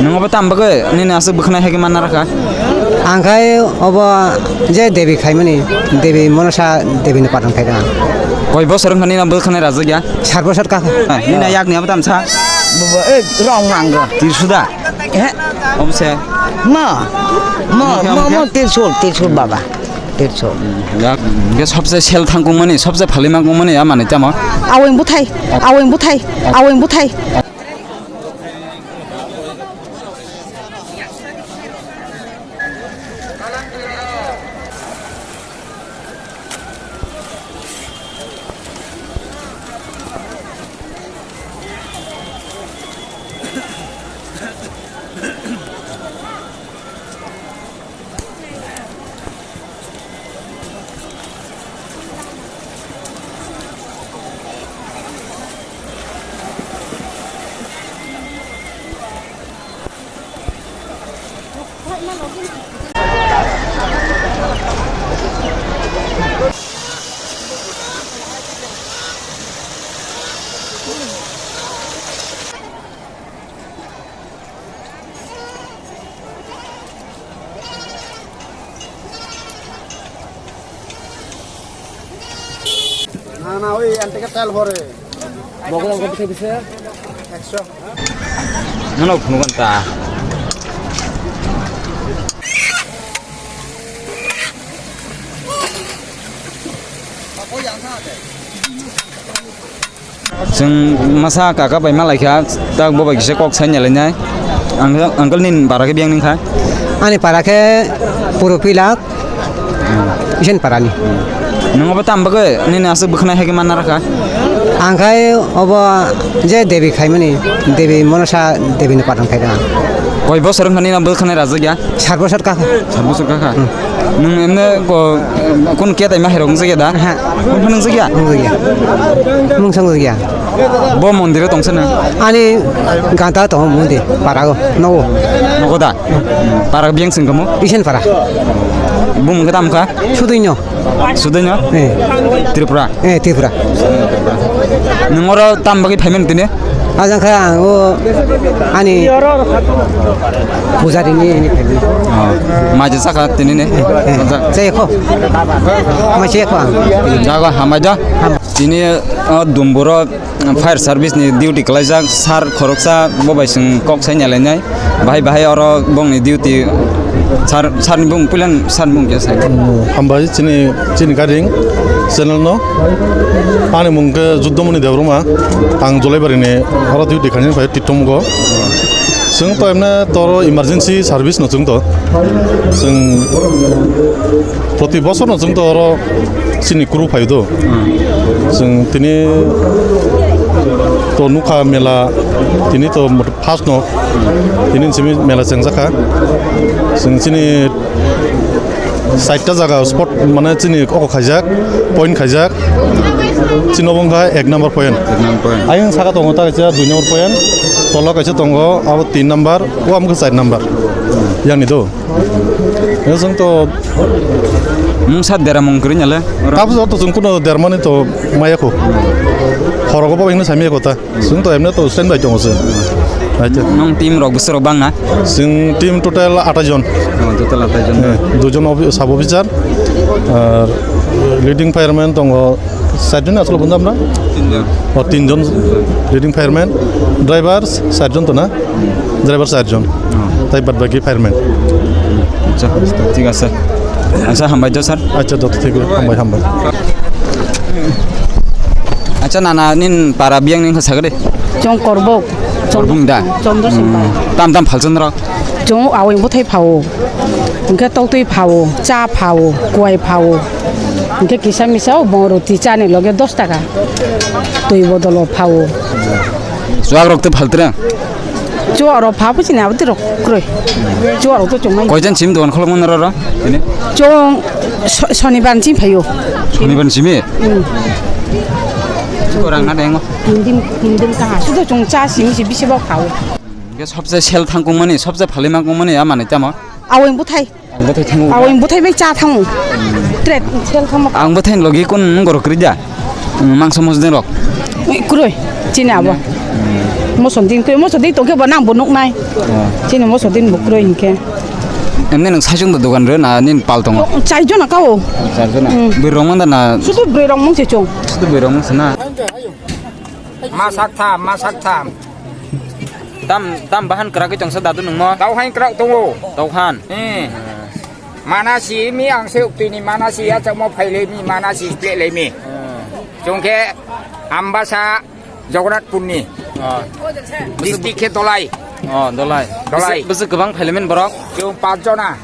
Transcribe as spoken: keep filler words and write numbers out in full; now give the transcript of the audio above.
Nung obo tam bagwi nini aswk bwkhanai hai khe manna rakha? Ang khai obo je Devi khaimani, Devi Monosa Devi ni paran khai rang. Koi bosor wngkha nini bwkhanai rajak ya? Sar bosor ka. Nini yakni abo tam sa? Bobo, eh, rong nang go. Tirsuda? Eh? Obo se? Ma. Ma, Mukhe, ma, mukhe? Ma, Tirsul, Tirsul baba. Tirsul. Yak, ge sobse sel thangkung mani, sobse phalima kung mani, ya mani tamo? Aweng buthai, aweng buthai, aweng buthai. Na, na, oi, anti ka tel hore. Bokol ang kopi bisa. Ekso. Mana phunu kan ta? Chwng masa kaka bai malaikha, tak bo bai kisa kok sai nyalainai. Uncle, uncle ni bara khe biyang nungkha? Ani para khe Puro Pilak, isen para ni. Nung obo tam bagwi nini aswk bwkhanai hai khe manna rakha? Ang khai obo je Devi khaimani, Devi Monosa Devi ni paran khai rang. Koi bosor wngkha nini bwkhanai rajak ya? Sar bosor kakha. Sar bosor kakha? Hmm. Nung emne ko, kun khe tai ma herok nungjakya da? Aha. Kun phano nungjakya? Nungjakya. Mungsang nungjakya. Bo mondir o tongsa nung? Ani ganta tongo mondir, parago, nogo. Nogo da? Para biyang sing kamo? Isen para. Bumung khe tamo kha? Suduino. Suduino? Eh. Tripura? Eh, Tripura. Nung oro tam bagwi phaimani tini? Ajang kha ang o ani pujari ni, ni phaimani. Oh. Maja saka tini ni? Eh, eh. Maja. Saya kho. Masih kho ang. Jago hamai da. Ham. Tini, oh, Dumburo fire service ni duty kalaijak, sir khoroksa bo bai chwng kok sai nyalainai. Bahai bahai oro bongni duty sir, sir ni bung puilan sir ni bung khe sai. Hambai chini, chini karing channel no. Ani mung khe Juddamoni Debbarma. Ang Jolaibari ni oro duty khainani phai Tittomgo. Chwng to emne toro emergency service no chwng to. Chwng proti bosor no chwng to oro chini kuru phai do. Hmm. Chwng tini to nukha mela, tini to first no, tini simi mela chengjakha. Chwng chini saita jaga spot mane chini oko khaijak, point khaijak. Chini obo wngkha ek number point. Ek number point. Ayang saka tongo ta kaisa dui number point. Tolo kaisa tongo, abo tin number, o amkhe char number. Yang ni do. Yang chwng to mungsa deramung kwrwi nale. Tabuk to chwng kuno dermani to maya kho. Horogo bo ingna samya kho ta. Chwng to emne to stand by tongo se. Acha. Nung team rok bwswk rok bang na? Chwng team total atai jon. Oh, total atai jon. Eh, duijon ofi-, sub officer, ar leading fireman tongo, sar jon aswk bwnjak na? Tin jon. Oh, tin jon leading fireman, driver sar jon to na? Driver sar jon. Oh. Tai bad baki fireman. Acha, thik ase. Acha, hambai jo sir. Acha, joto thik, hambai, hambai. Acha, nana, nin para biyang nin kha sagade? Chong Korbok. Korbung da? Chondro Singh Pai. Hmm. Tam tam phalchon rok? Chong awing buthai phao. Hingke toktwi phao, cha phao, kuai phao. Hingke kisa misa o bong roti chani loge dos taka. Twi bodolo phao. Chuak rok twi phaltre? Chuak rok pha buchini abo twi rok kroi. Chuak rok to chongmai. Koijan sim dogan kholok mano roro? Tini? Chong so-, sonibar ni simi phaio. Sonibar ni simi? Hmm. Chuak rang na dengo? Tin din, tin din kaha. Sudo chong cha simi si bisi bok phao. Hingke sobse sel thangkung mani, sobse phalima kung mani, a manwi tamo? Awing buthai. Ang buthai thango. Awing buthai bai cha thango. Tret sel thango. Ang buthai logi kun gorok krida. Mangsa mosden rok. Kroi. Chini abo. Moso din khe, moso din tongkhe bo nang bo nuknai. Oh. Chini moso din bo kroi hinkhe. Emni nwng saichung da dogan re na nin pal tongo? Chai jona kao. Char jona. Hmm. Bwrwi rok manda na? Sudu bwrwi rok mung se chung. Sudu bwrwi rok mung se na? Masak tham, masak tham. Dam, dam bahan kwragwi tongsa dadu nungmo? Tau hain kwrak tongo. Tau han? Eh. Manasi mi ang se uktini manasi ya chamo phaile mi manasi ple le mi. Hmm. Chungkhe Ambasa Jagannathpurni. Oh. District khe Dolai. Oh, Dolai. Dolai. Bwswk, bwswk kwbang phailaimani borok? Chwng pach jona.